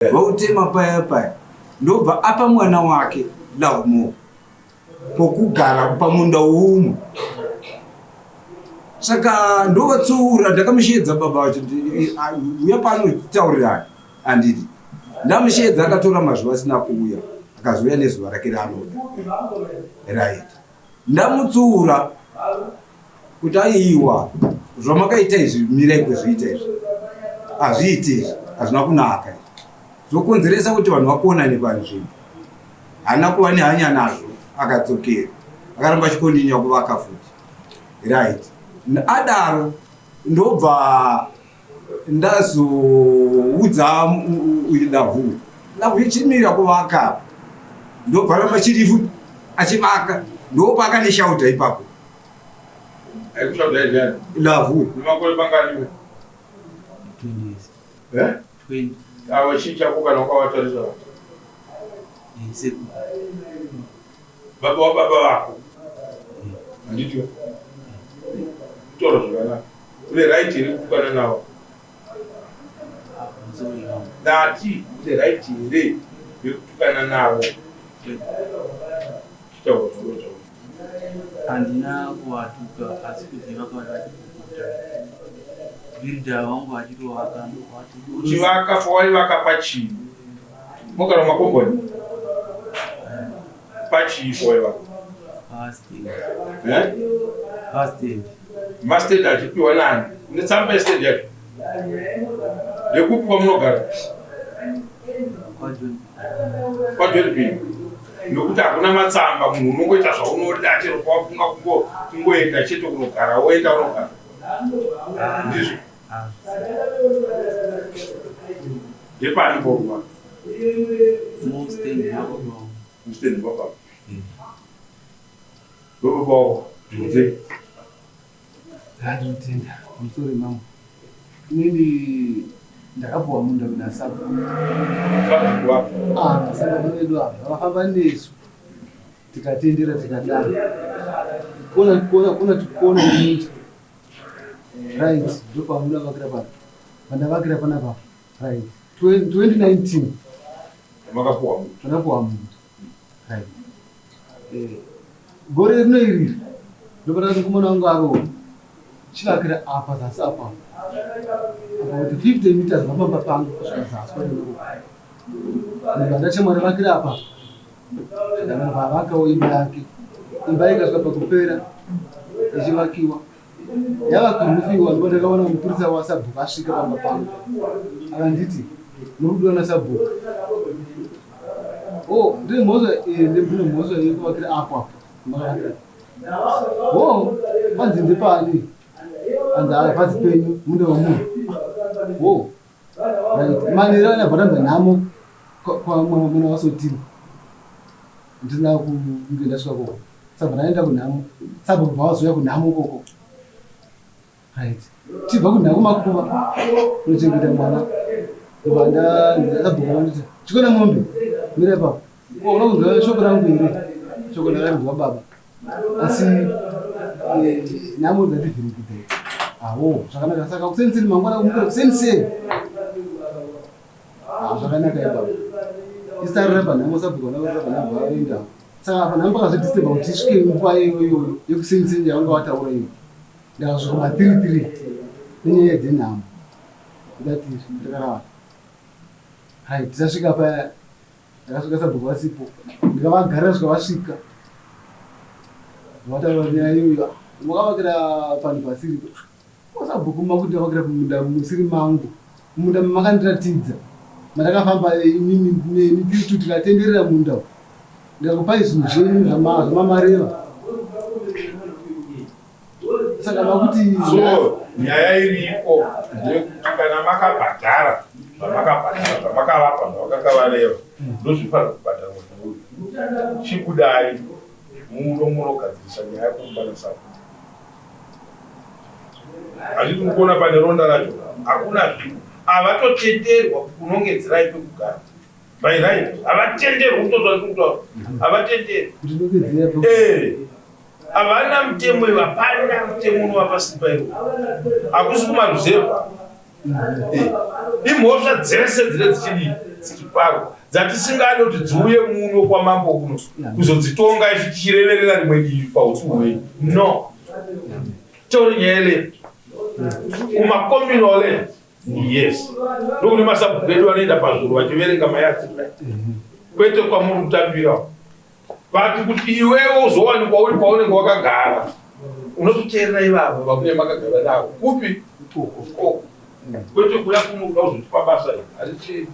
Vautema paya paya ndobva apa mwana wake Lovemore pokugara pamunda umwe. Saka ndovatsuura ndakamusheedza baba vacho uya pano titaurirane handiti. Ndamusheedza akatora mazuva asina kuuya akazouya nezuva rake raanoda. Right. Ndamutsuura kuti aiwa zvamakaita izvi mirai kuzviita izvi hazviiti izvi hazvina kunaka izvi zvokonzeresa kuti vanhu vakonane panzvimbo haana kuva nehanya nazvo akadzokera akaramba achikondinya kuvaka futi right adaro ndobva Ndazoudza uyu Lavhu, Lavhu ichimira kuvaka apa, ndobva ramba chirifu achivaka, ndopaakandishauta ipapo. Aikushaudai ndiani? Lavhu. Nemakore mangani iwe? 20 years. Eh? 20. Avo chii chako kana ukavatarisa? Sekuru. Baba wababa vako. Handiti? Kutaura zvakanaka. Une right here kutukana navo? Ndati une right here yekutukana navo? Chitaura zvakanaka. Handina kuwatuka asi kuti vakauya vachipopota. Builder wangu achitovaka ndokwati. Uchivaka pawaivaka pachii? Mogara mumakomboni? Pachii pawaivaka? Pastand. Eh? Pastand. Mastand achipiwa nani? Une tsamba yestand yacho? Ndekupi kwamunogara? KwaJohn. KwaJohn B. Nokuti hakuna matsamba, munhu unongoita zvaunoda chero pawafunga kungoenda chete kunogara woenda unogara. Ndizvo. Ndepani pauri Mustand mababa wangu. Mustand mababa. Baba wako ndikudzei. Ndinotenda pamusoro mambo. Inini ndakapuwa munda kuna sabhuku. Sabhuku wapi? Ah, sabhuku vedu ava vakafamba nesu tikatendera tikadaro. Kona kona kona tikona munda. Right, ndopamuda vakira pano. Pandavakira panapa. Right. 2019 Makapuwa munda. Takapuwa munda. Right. Eh, gore rino iri ndopandakati mukomana wangu aro chivakira apa zasi apa. Apa kuti 50 meters pamba pangu kusvika zasi kwangu. Ndobva ndachemwari vakira apa. Ndakabva avakawo imba yake. Imba ikasvika pakupera ichivakiwa. Yava kurufiwa ndipo ndakaona mupurisa wasabhuku asvika pamba pangu. Akanditi muri kudiwa nasabhuku. Oh, ndine mhosva eh, ndine mhosva yekuvakira apo apo. Makavakira. Oh, panzi ndepani? Anzi hapasi penyu munda wemunhu. Oh. Right. Manero anabva nhamo kwa mwana wasotini. Ndisina kunge ndasvika koko. Sabva ndaenda kunhamo. Sabva kubva wazouya kunhamo koko. Right. Tibva kunhamo makuva kunochengeta mwana. Ndobva ndabva nditi chikona mombe mira ipapo. Ko unokunzwa shoko rangu here? Shoko ndakarinzwa baba. Asi eh, nhamo dzandivhiringidza. Awo, zvakanaka saka kuseniseni mangwana kumukira kuseniseni. Ah, zvakanaka ibaba. Isarira panhamo sabhuku vana varira panhamo vaenda. Saka apa nhamo pakazodisturba kuti tisvike nguva iyoyo yekuseniseni yavanga vataura iyo. Ndakasvika ma 3 3 nenyaya dzenhamo. Ndati ndakarara. Hai tisasvika paya ndakasvika sabhuku vasipo. Ndikavagarira svika vasvika. Vataura nyaya iyoyo. Makavakira panhu pasiripo. Ko sabhuku makuti ndavakira mumunda musiri mangu mumunda mamakandiratidza mandakafamba imimi neni tiri tu tikatenderera munda umu ndikakupai zvinhu zvenyu zvamamareva saka makuti So nyaya iripo ndeyekuti kana makabhadhara zvamakabhadhara zvamakavapa zvavakakavareva ndozvifanira kubhadharwa neuyu. Chibudai muno munogadzirisa nyaya kumba nasabhuku. Handiti mukuona pane ronda racho hakuna zvinhu havatotenderwa kukunongedzerai pekugara by right havatenderwi kutozva ndikutaura havatenderwi eh, havana mutemo ivo hapana mutemo unovapa simba ivo hakusi kumaruzevha eh, imhosva dzese dzine dzichidii Dzichiparwa dzatisingade kuti dziuye muno kwamambo kuno kuzodzitonga isu tichireverera rimwe divi pautsi hwenyu. No. Taure nyaya yeland. Kumacommunal land. Yes. Ndokune masabhuku edu anoenda pazvuru vachiverenga mayatsi kudai. Kwete kwamuri kutambira. But kuti iwewe uzowanikwa uri paunenge wakagara unototeerera ivavo vamunenge makagara navo kupi ikoko kwete kuya kuno kuda kuzotipa basa iri haricheni.